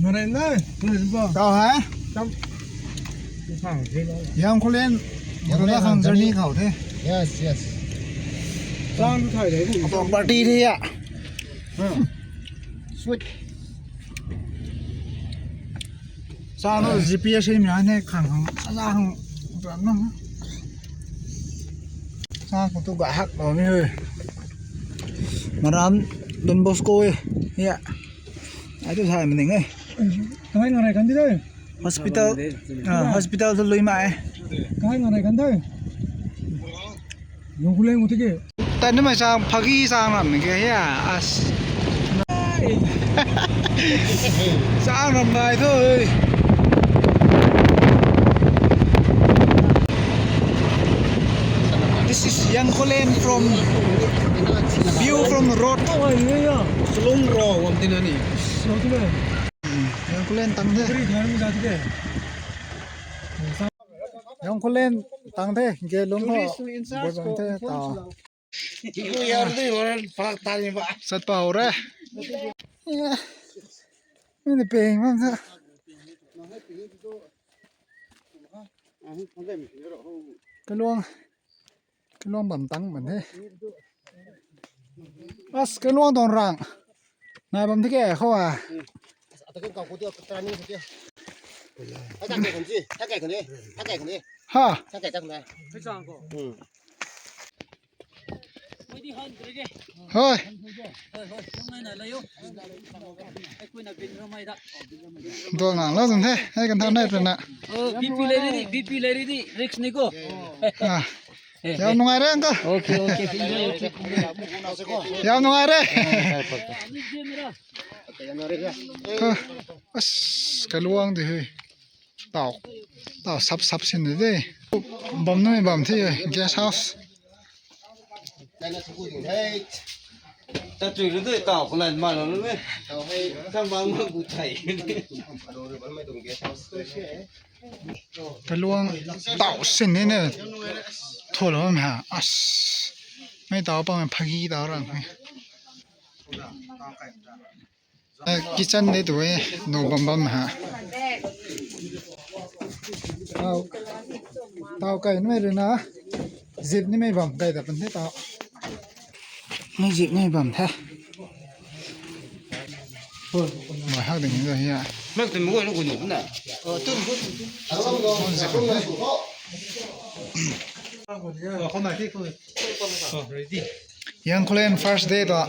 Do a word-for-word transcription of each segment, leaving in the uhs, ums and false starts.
Marai nai, marai ba. Tao hai? Tam. Yang Kholen. Yang Kholen khang journey khao the. Yes, yes. Sang thai le. Abang party the ya. Hmm. Sweet. Sa no G P S ni ne khang khang. Sa khang. Sa ko tu ga hak lo ni he. Maram Don Bosco e. Ya. Ai tu sai maning e. Kahai ngarai kan di dai. Hospital, ah, hospital tu lui mai. Kahai ngarai kan dai. Yang Kholen mu tike. Tan ni mai sang phagi sang ram ke ya. As. Sang ram mai tu. This is Yang Kholen from view from road. Selong ro wam tin ani. Yang Kholen tang the. Yang Kholen tang the, ge lum ho. Boi bang the, tao. Sat pao re. Mini peng bam the. Kaluang. Kaluang bam tang bam the. As kaluang dong rang. Nai bam the ke kho a. Ha. Hoi. Dong nang lo dong the. Hai kan thang nai tu na. Oh, B P lady, B P lady, risk ni ko. Ah. Yam nungai re, uncle. Okay, okay, enjoy your trip. Yam nungai re. Ha. As, kaluang di hui. Tao. Tao sap sap sin di. Bam nui bam thi guest house. Ta chui lu dui tao ko lan ma lo lu me. Sang bang ma gu chai. Kaluang tao sin ni ne. Tholo me ha. As. Mai tao pang phagi tao rang. Eh, kitchen de tu e, no bam bam ha. Tao, tao kai ni mai rina, zip ni mai bam kai da pan the tao. Mai zip ni mai bam the. Mai hak ding ni da hia. Mak tu mo ko no ko no na. Phone zip bam the. Yang Kholen first day to.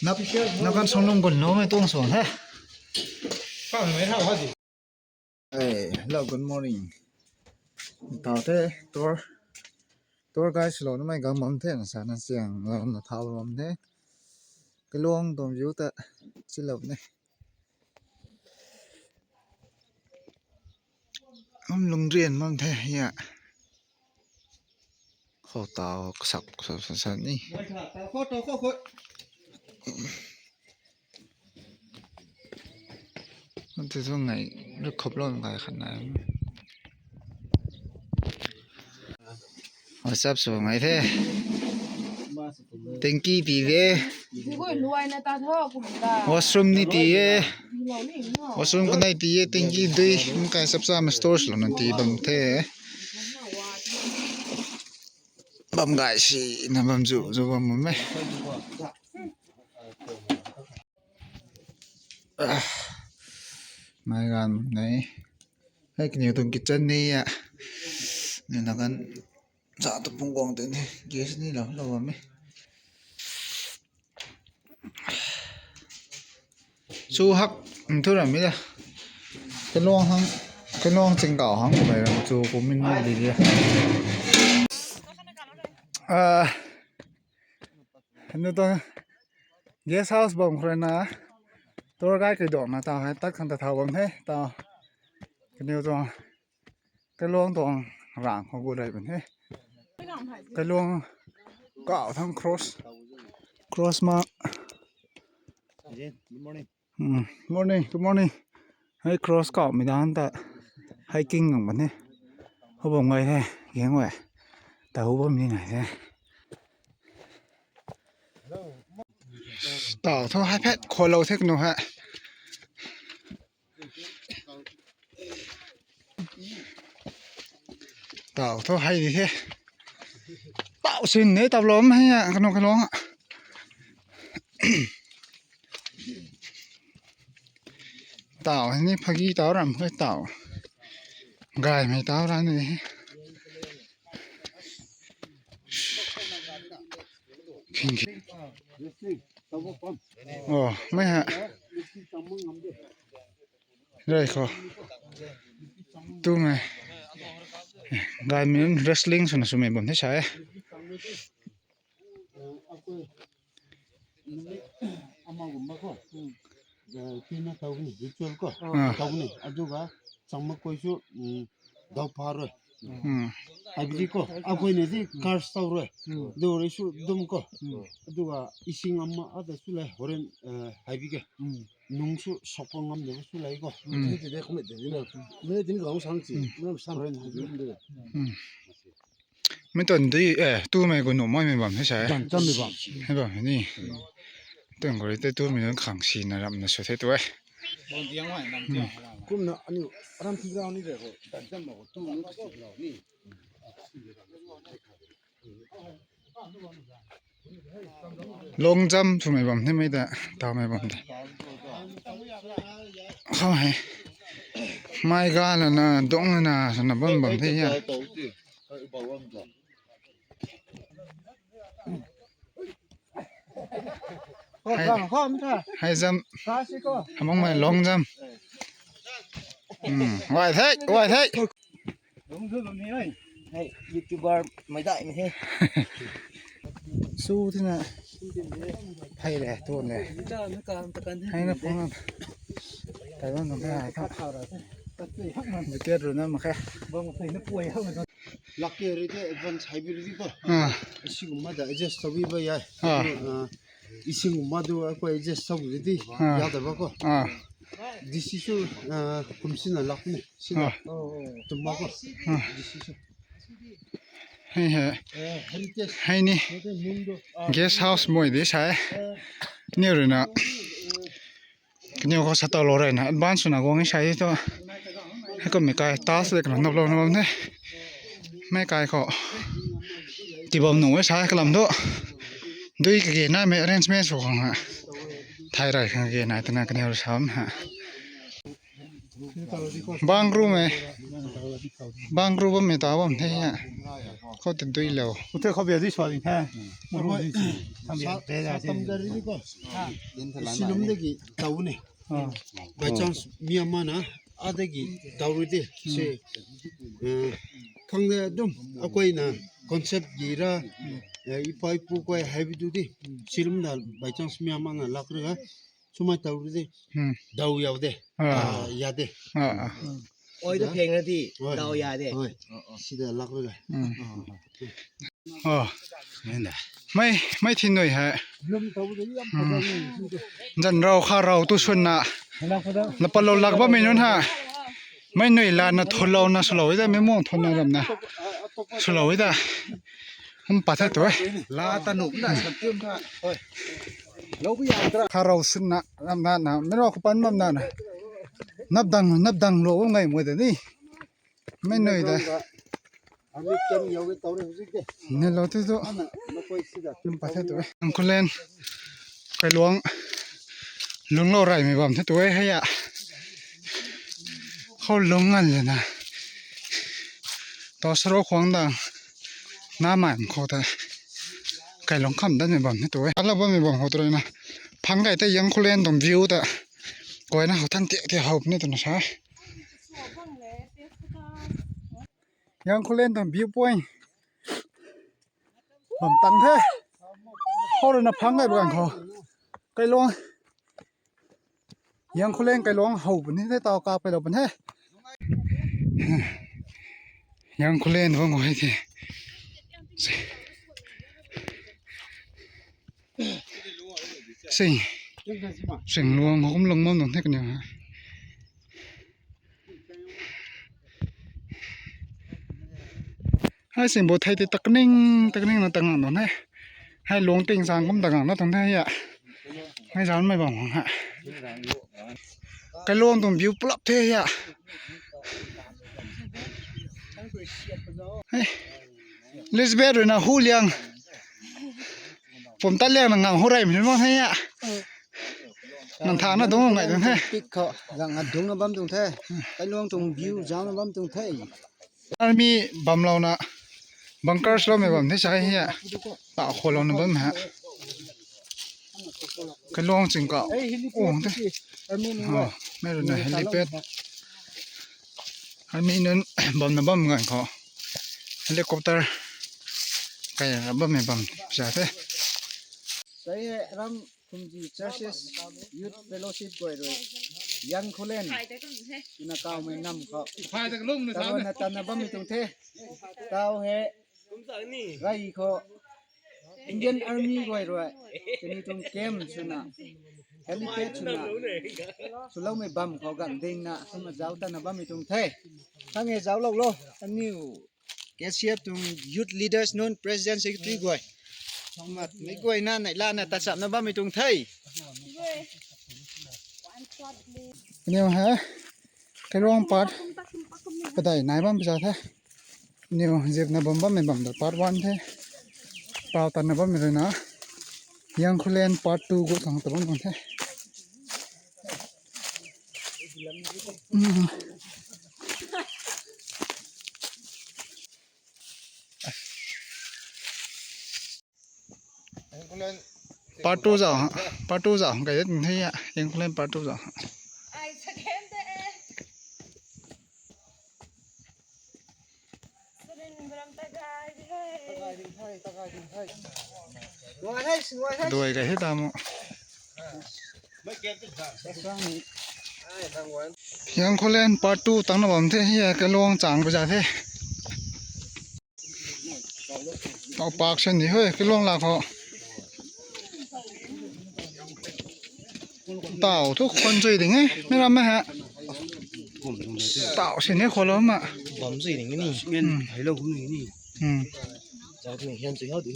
Nap, nap kan song lung gun lo mai tuang suan he. Eh, hello, good morning. Tao the tour, tour guide lo na mai gang bam the na sa na siang lo na thao bam the. Kaluang dong view ta chilo ne. Am lungrian bam the ya. Kho tao kasap kasap sap sap ni. Ntu tu ngai lu khop lo ngai khat nai. WhatsApp su ngai the. Tengki ti de. Washroom ni ti e. Washroom kanai ti e, tengki dui. Mkai sapsa ma stores lo na ti bam the. Bam gai si na bam ju ju bam me. Ah, mai gan nai. Hai kini tu kitchen ni ya. Ni na gan sa tu pung guang tu ni. Gas ni lo lo bam me. Su hak, nthu ra mi da. Kaluang hang, kaluang chingkao hang kumai ra chu kumin ni di di. Ah, anu to guest house bam khre na. Tour guide kri dok na ta hai tak khang ta thao bam the ta. Kaniu to. Kaluang tuang rang kho gu rai bam the. Kaluang kao thang cross. Cross ma. Good morning. Hmm, morning, good morning. Hai cross kao mi dan ta hiking nang bam the. Hubam ngai the, yeng we. Ta hubam ni ngai the. Tao tho hai phet kholo thek no ha. Tao tho hai di he. Tao sin ne tao lom hai ya, kanu kalong. Tao ni phagi tao ram kai tao. Gai mai tao ra ni. Khing khing. Oh, mai ha. Rai kho. Tu mai. Gai min wrestling suna sumai bam ni sa e. Numit amagumba ko. Eh, kina tao ni, ritual ko. Ah. Tao ni, aduga changma koisu, mm, dao pharoi. Hmm. Haibidi ko, akoi ni di curse taoroi. Hmm. Dao risu dum ko. Hmm. Aduga ising ama ada sulai horen, eh, haibi ke. Hmm. Nungsu sokpang ngam de sulai ko. Hmm. Tini de kami de ni na. Mene tini gong sang si. Hmm. Mene sang horen haibi de. Hmm. Miton di, eh, tu mai gu no mai mai bam hai sa e. Dan cham mai bam. Hai bam ni. Tun gu ri te tu mai khang si na ram na su the tu e. Kumna ani ram ti rao ni de ko. Dan cham ma ko tu ni si rao ni. Long jump sumai bam ni mai da, tao mai bam de. Khao hai. Mai ga la na, dong la na, sa na bam bam de ya. Hai, high jump. Hamang mai long jump. Hmm, wai thai, wai thai. Hai, YouTuber mai dai ni he. Su thina. Hai le, tu le. Hai na phone. Taiwan nang hai ka. Biket ru na ma kha. Laki ri de advance hai bi ri ko. Ah. Isigum ma da adjust tabi ba ya. Ah. Ah, isigum ma du akoi adjust tabi ri di. Ah. Ya da ba ko. Ah. Disisu, ah, kumsina lak ni. Sina. Ah. Tumba ko. Ah. Disisu. Hai hai. Eh, heritage. Hai ni. Heritage mun do. Ah. Guest house moi di sai. Eh. Ni ru na. Kaniu kho sa tao lo rai na advance na gong sai to. Hai ko mi kai tas de kana nop lo na bam de. Mai kai kho. Ti bam nung wai sai kalam do. Dui kage na mai arrangement so khang ha. Thai rai khang kage na tana kaniu sam ha. Bangru mai. Bangru bam mai tao bam the ya. Kho te dui lo. Uthe kho bia dui swa ding the. Ru ding si. Tham bia te da si. Silum dagi tao ni. Ah. By chance mi ama na adagi tao ri de. Si. Eh, khang de dum akoi na concept gi ra. Eh, ipa ipu koi hai bi du di. Silum da by chance mi ama na lak ri ga. Sumai tao ri de. Hmm. Dao yao de. Ah. Ah, ya de. Ah, ah. Oi, da pheng ra di. Oi. Dao ya de. Oi. Sida lak ra ga. Hmm. Oh. Mai, mai thin noi ha. Hmm. Jan rao kha rao tu sun na. Lapa lo lak ba mai nun ha. Mai noi la na thon lo na sulo ida mai mong thon na ram na. Sulo ida. Hum pa tha tu e. La ta nup na sam tium tha. Oi. Lo bi ya tra. Kharao sin na ram na na. Mai rao khupan mam na na. Nap dang, nap dang lo ngai mo de ni. Mai noi de. Ami kem yau ge tau re hujik de. Ni lo tu tu. Ana, makoi sida. Hum pa tha tu e. Angkulen. Kailuang. Lunglo rai mai bam tha tu e hai ya. Khao lung ngan le na. Tao saro khuang dang. Na mai kho ta. Kailuang kham dan mi bam ni tu e. Ala bam mi bam kho tu na. Phang kai ta Yangkhulen dong view ta. Koi na hao than tiak tiak hao ni tu na sa. Yangkhulen dong view point. Bam tang the. Hao rui na phang kai bam kho. Kailuang. Yangkhulen kailuang hao bam ni the tao ka pai lo bam the. Yangkhulen bam kho hai the. Sing. Sing luang hao kum long mam dong the kania. Hai sing bo thai ti takning, takning na tangang dong hai. Hai long ting sang kum tangang na tong hai ya. Hai jan mai bang ha. Kailuang dong view pulap the ya. Hey. Elizabeth rui na hu liang. Pum ta liang na ngang hu rai mi bang hai ya. Nang thang na dung ngai dung the. Pic kho, zang adung na bam dung the. Kailuang tung view zang na bam dung the. Army bam lou na, bunkers lou me bam the sai hi ya. Ta kho lou na bam ha. Kailuang ching ka. Oh, the. Oh, mai rui na helipad. Army nunc bam na bam ngan kho. Helicopter. Kai ra bam me bam sa the. Sai ram Khumji Churches Youth Fellowship guai rui. Yangkhulen. Ina kao mai nam kho. Tao na tan na bam mi tung the. Tao he. Rai kho. Indian Army guai rui. Kani tung camp suna. Helipad suna. Sulou me bam kho gan ding na. Suma zau tan na bam mi tung the. Hang e zau lou lo. Aniu. K C F tung youth leaders nunc president secretary guai. Mat mi guai na nai la na ta sap na bam mi tung the. Niu ha. Kailuang part. Padai nai bam pisa the. Niu zip na bam bam mi bam da part one the. Pao tan na bam mi rui na. Yangkhulen part two gu sang ta bam bam the. Mm. Part two zau, part two zau, kai ding thei ya, Yangkhulen part two zau. Doi ga he ta mo. Yangkhulen part two tang na bam the, hi ya, Kailuang chang ba ja the. Tao pak sen di hoi, Kailuang la kho. Tao thu khon jui ding e, mi ram me ha. Tao sen e kho lo ma. Bam jui ding ni. Hmm. Hai lo kum ni. Hmm. Zau tu hen jui hao di.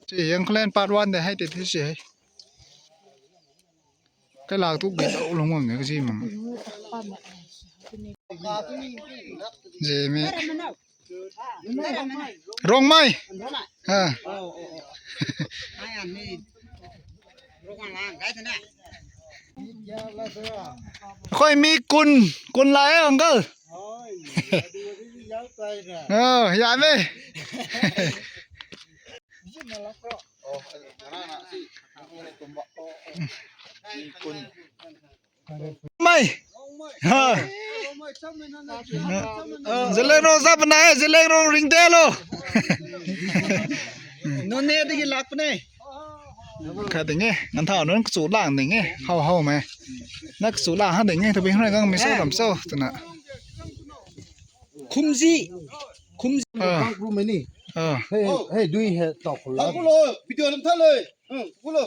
Si Yangkhulen part one de hai te thi si hai. Kai lak tu bi tau long wang ne ka ji ma. Je me. Rongmai. Ha. Khoi mi kun, kun lai e uncle. Oh, ya me. Mai. Ha. Zeliangrong jat pana, Zeliangrong ringte lo. Noney dagi lakpane. Kha ding e, ngan thao nang kachu lang ding e. Hao hao mai. Na kachu lang ha ding e, tabing hra gang mi sa kam sao tuna. Khumji. Khumji. Ah. Bangkru mai ni. Ah. Hey, hey, dui he tao khula. Tao khula, video lam tha le. Hmm, khula.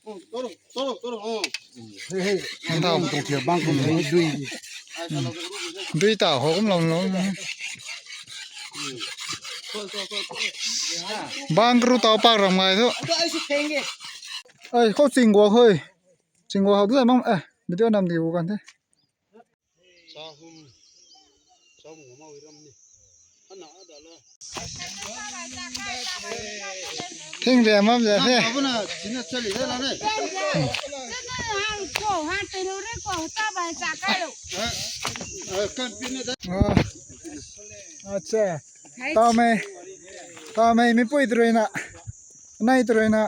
Hmm, toro, toro, toro, hmm. Hey, hey. Tao. Tong thia bangkru mai ni dui. Dui tao ho kum lam lo. Bangkru tao pak ram ngai tu. Ai, kho chingguak hoi. Chingguak hao tu mang, eh, video nam di u kan the. Chahum, chahum ngama wiram ni. Hana ada la. Thing de mam de the. Abuna sina chali de la ne. Oh. Acha. Tao mai. Tao mai mi pui trui na. Nai trui na.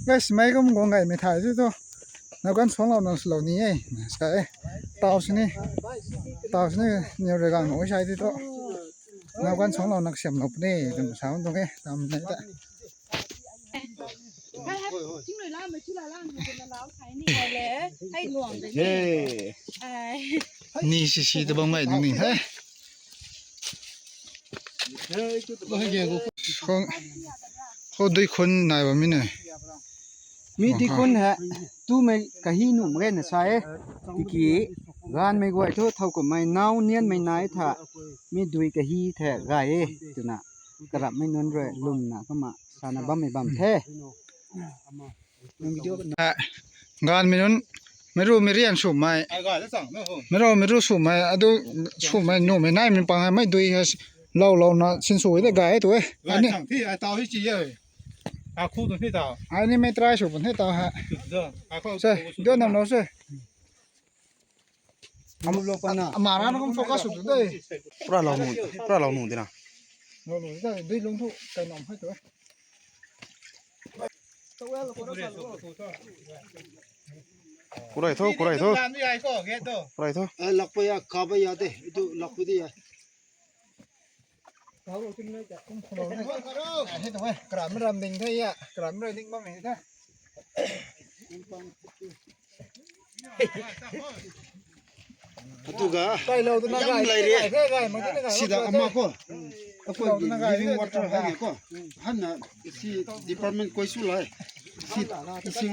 Guys, mai kum gong gai mi thai tu tu. Nao kan song lau nang silo ni e. Sa e. Tao sini. Tao sini niu re gang oi sai di to. Nao kan song lau nak siam lau pune. Dum sa tung e. Tam nai ta. Ni sisi tu bam ngai ding ni he. Kho, kho dui khun nai bam mine. Mi dui khun he, tu mai kahi nu mai na sa e. Tiki, gan mai guai thu thao kum mai nao nian mai nai tha. Mi dui kahi the gai e, tuna. Karap mai nun roi lum na kama sana bam mai bam the. Ah, gan mi nun Mairu mairian sumai. Ai ga da chang no ho. Mairu mairu sumai, adu sumai numai nai min pang hai maidui hai s-, lau lau na sinsu de gai tu e. Gai. Ani chang thi ai tao hi chi ye. A khu tu thi tao. Ani mai try su pun thi tao ha. Tu tu. A khu. Se, tu tu. Dio nam lo se. Am lo pa na. Amara na kum focus su tu de. Pura lau nu, pura lau nu de na. Lau nu de, dui lung tu kai nam hai tu e. Kurai tho, kurai tho. Kurai tho. Eh, lakpa ya, kaba ya de. Itu lakpa di ya. He tu, eh, kram ram ding thai ya. Kram ram ding bam he thai. Aduga, tai lau tu na yam gai, lai re. Gai, gai, gai, ma tu na gai, sida gai, ama gai. Ko. Akhoi lau tu na gai, living gai, water gai. Hai ko. Hana si department koi su lai. Si, si.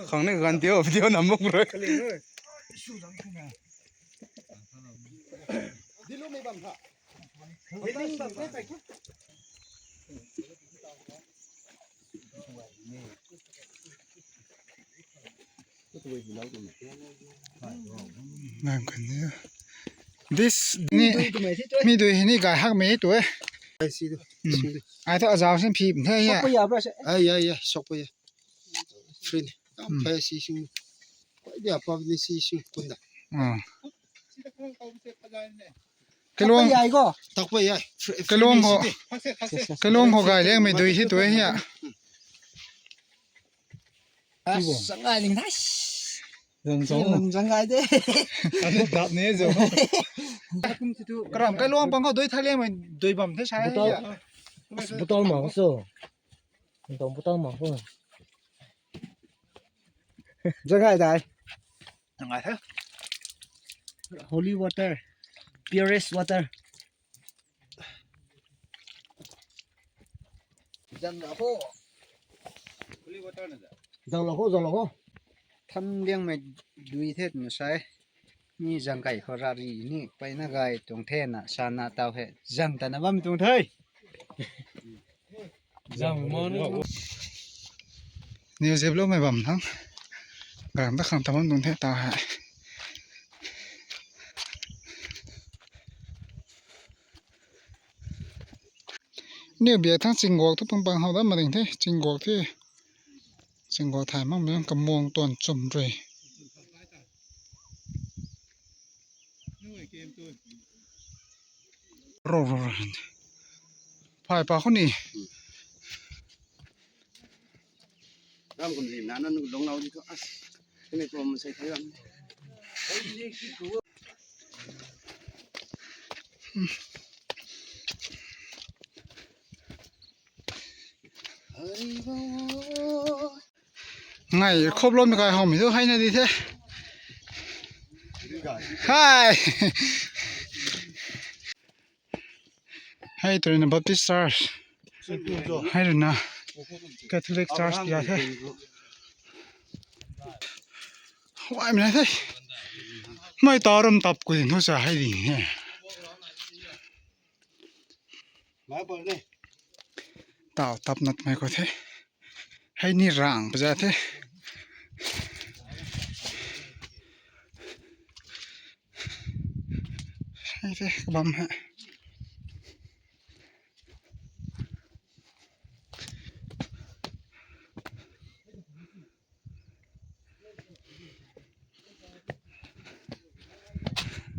Khang ne gan tio, video nam mok roi. Nang kan ni. This ni, mi dui ni gai hak mi tu e. Ai si tu. Hmm. Si tu. Ai tu ajao sin phi ne ya. Sokpa ya bra se. Ai ya ya, sokpa ya. Free ni. Tam phai si sing. Koi dia pa ni si sing pun da. Ah. Kelong. Takpa ya ko. Takpa ya. Fr-, free kelong ni ho. Si tu. Kelong ho gai leng mi dui si tu e ya. Ah, sangai ling thai. Zang zang. Lam zang gai de. Anu dap ne zo. Karam kai luang pang ko dui thai leng mai dui bam the sai. Bottle. Ya. Bottle ma so. Dong bottle ma so. Zang gai dai. Zang gai the. Holy water. Purest water. Zang la ho. Zang la ho, zang la ho. Tham liang mai dui the na sai. Ni zang kai kho rari ni paina gai tung the na sa na tao he. Zang ta na bam tung the. Zang mo ni. Ni zeb lo mai bam thang. Gang ta khang ta bam tung the tao he. Niu bia thang chinggok tu pung pang hao da ma ding the, chinggok the. Chinggok thai mang meng kamuang tuan chum rui. Ro, ro, ro. Phai pa khuni. Ram kum zi na na nu long lau di ko. As. Kini ko mo sai thai ram. Ngai khop lom kai hom tu hai na di the. Hai. Hai tu na Baptist Church. Hai tu na Catholic Church pia the. Wai mi na the. Mai ta ram tap ku din thu sa hai di he. Tao tap nat mai ko the. Hai ni rang paja the. Hai the kabam he.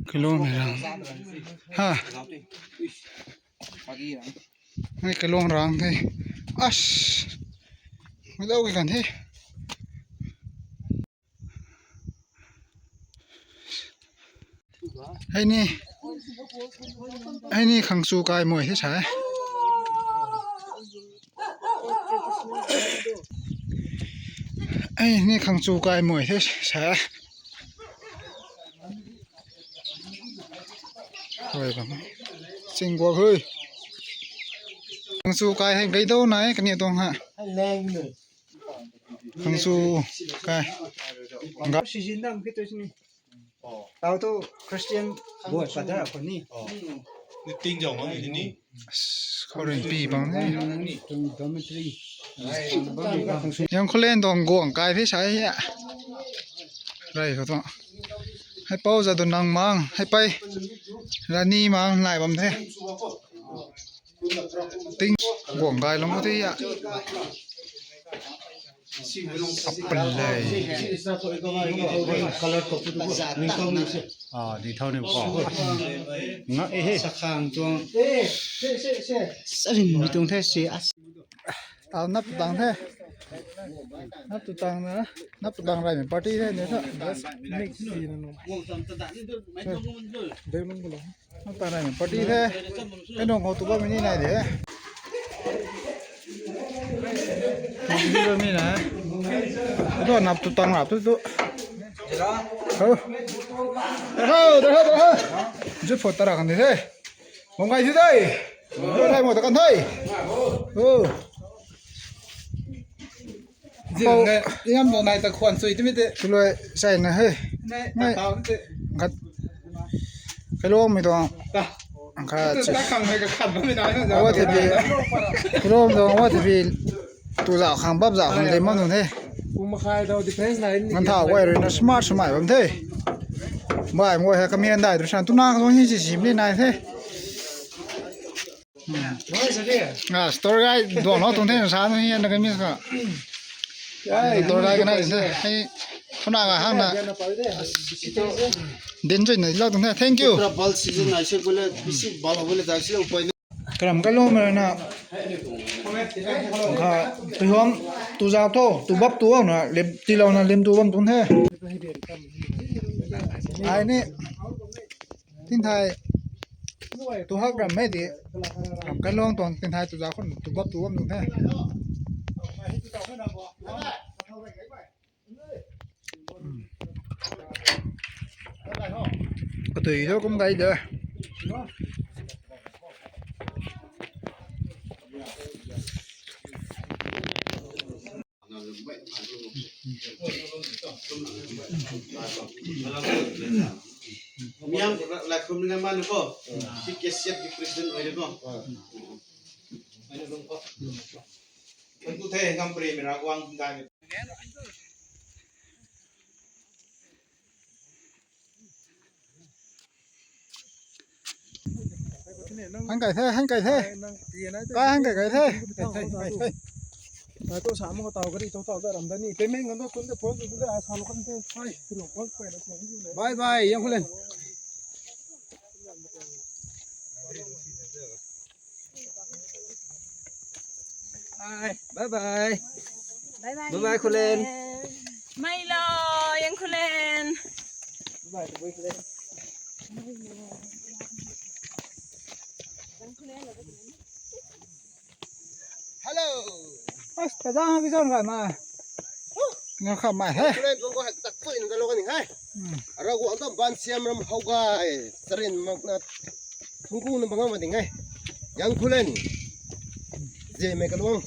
Kelong rang. Ha. Hai kelong rang the. As. Mai dao ke kan the. Hai ni. Hai ni khangchu kai moi the sai. Hai ni khangchu kai moi the sai. Hoi bang. Chingguak hoi. Khangchu kai hai gai dao nai kani tong ha. Khangchu kai. Ga. Season dam kit tu sini. Tao tu Christian boy father ako ni. As, khaorin pi bang ne. Yang Khullen dong guang kai phi sai ya. Rai kho to. Hai pau za du nang mang, hai pai. Rani mang nai bam the. Ting guang kai long ko te ya. Apalai. Ah, di thau ni ko. Nga e he. Sakhang tuang. Sarin mi tuang the si as. Tao nap tang the. Nap tu tang na. Nap tu tang rai mi party the ni sa. Mix si na no. Dei mong ko lo. Nap tu tang rai mi party the. Kandong ho tu ba mi ni nai de. Ni ba mi nai. Tu nap tu tang rap tu tu. Ho. Ho, ho, ho. Ju photo ra kan de the. Mong kai si dai. Dai mo ta kan thai. Oh. Jing ne, yam dong nai ta khuan sui ti mi te. Tuloi sai na he. Nai, nai. Ta, ta, te. Khat. Kalo mi dong. Ta. Khat. Ta, ta, khang hai ka khan mi nai na. Awa te bi. Kalo mi dong, awa te bi. Tu za khang bab za khang le ma nung the. Kum khai dau defense line ni. Ngan tha wai rui na smart smart bam the. Bai mo ha kami an dai tu san tu na ka dong hi si si mi nai the. Ah, store guy, dong lo tung the, sa no hi, na kami sa. Store guy kana hi, hai, khuna ga hang na. Din joi na lo tung the, thank you. Pura bal season na se gule, bisi bal gule da se upai na. Karam kalo mara na. Kha, tu hom, tu za to, tu bab tu na, lim, ti lo na lim tu bam tung the. Ai ni. Tingthai tuhak ram medi, ram kalong tuang tingthai tuja khun tubap tubam dung the. Hmm. Katui jo kum gai de. Miang la khum na man ko. Si K C F ki president oi ko. Ku the ngam pri mira wang dai. Hangkai the, hangkai the. Kai hangkai kai the. Bye bye, Yang Khullen. Bye, bye bye. Bye bye, Khullen. Mailo, Yang Khullen. Bye bye, Khullen. Hello. As, tajang ha kison ga ma. Nga kha mai he. Khullen kong ko hak tak pui nang lo kani hai. Hmm. Ara ko ang to ban siam ram hau gai. Sarin mak na. Thungku na bangam ding hai. Yang Khullen. Je me kalong.